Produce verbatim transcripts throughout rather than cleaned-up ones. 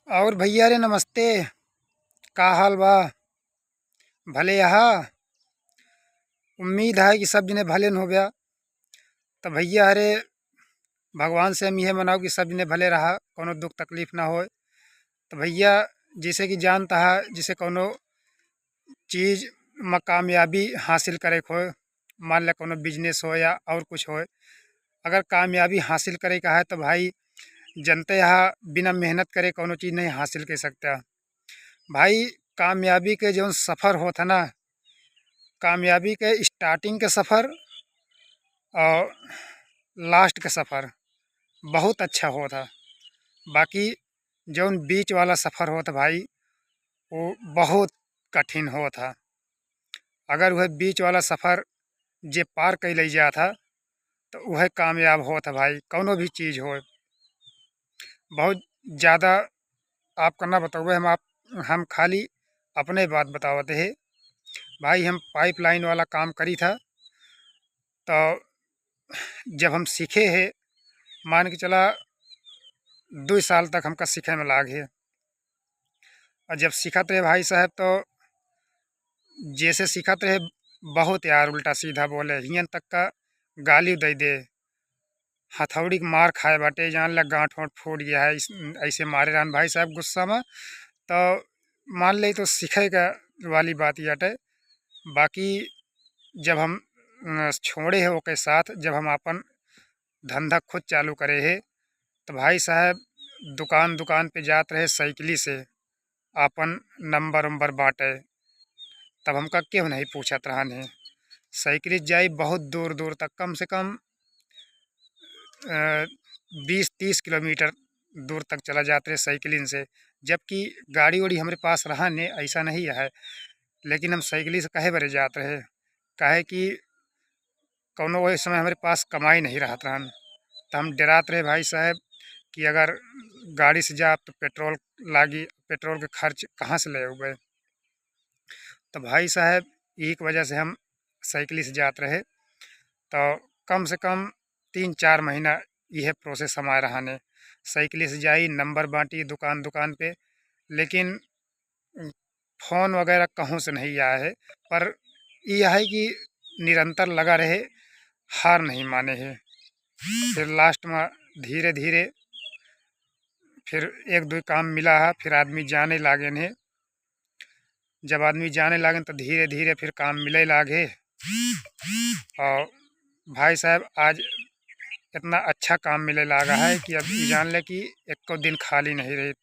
और भैया रे नमस्ते, का हाल बा? भले अहा? उम्मीद है कि सब जने भले न होब्या। तो भैया रे, भगवान से हम इहे मनाओ कि सब जने भले रहा, कौनो दुख तकलीफ ना होए। तो भैया, जैसे कि जानता है, जैसे कौनो चीज में कामयाबी हासिल करे के होए, मान ले कौनो business हो या और कुछ होए, अगर कामयाबी हासिल करे का है तो भाई, जनते यहाँ बिना मेहनत करे कौनो चीज नहीं हासिल कर सकता। भाई, कामयाबी के जौन सफ़र होत है ना, कामयाबी के starting के सफ़र और last के सफ़र बहुत अच्छा होत है। बाकी जौन बीच वाला सफ़र होत है भाई, वो बहुत कठिन होत है। अगर वह बीच वाला सफ़र जे पार कर ले जात है, तो वह कामयाब होत है भाई, कौनो भी चीज होए। बहुत ज़्यादा आपका ना बतावे, हम आप, हम खाली अपने बात बतावत है। भाई, हम pipeline वाला काम करी था, तो जब हम सीखे है, मान के चला, दो साल तक हमका सीखे में लाग है। और जब सीखत रहे भाई साहब, तो जैसे सीखत रहे, बहुत यार उल्टा सीधा बोले, हियन तक का गाली दे दे, हथौड़ी के मार खाए बाटे, जान ले गांठ वांठ फूट गया है, इस, ऐसे मारे रहन भाई साहब गुस्सा में। तो मान ले, तो सीखे का वाली बात ही बाटे। बाकी जब हम, अ, छोड़े है ओके साथ, जब हम अपन धंधा खुद चालू करे है, तो भाई साहब दुकान दुकान पे जात रहे साइकिली से, आपन नंबर उम्बर बांटे, तब हमका केहू नहीं पूछत रहन है। साइकिल से जाई बहुत दूर दूर तक, कम से कम, अ, बीस तीस किलोमीटर दूर तक चला जात रहे साइकिलिन से, जबकि गाड़ी उड़ी हमरे पास रहन है, ऐसा नहीं है, लेकिन हम साइकिल से कहे बरे जात रहे, काहे कि कौनो ओह समय हमरे पास कमाई नहीं रहत रहन। तो हम डेरात रहे भाई साहब कि अगर गाड़ी से जाब तो पेट्रोल लागी, पेट्रोल के खर्च कहाँ से ले अउबे? तो भाई साहब, यही की वजह से हम साइकिल से जात रहे। तो कम से कम तीन चार महीना यह process हमारे रहने। साइकिल से जाई, नंबर बांटी दुकान दुकान पे, लेकिन फोन वगैरह कहूँ से नहीं आया है, पर यह है कि निरंतर लगा रहे, हार नहीं माने है। फिर last में धीरे धीरे फिर एक दो काम मिला है, फिर आदमी जाने लागेन है। जब आदमी जाने लागेन तो धीरे धीरे फिर काम मिले लागे। और भाई साहब, आज इतना अच्छा काम मिले लागा है कि अब ई जान ले कि एको दिन खाली नहीं रही।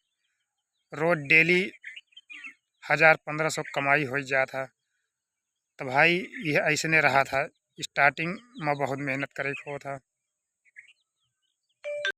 रोज daily हजार पन्द्रह सौ कमाई हो जात है। तो भाई, यह ऐसने रहा था, starting में बहुत मेहनत करे के होत है।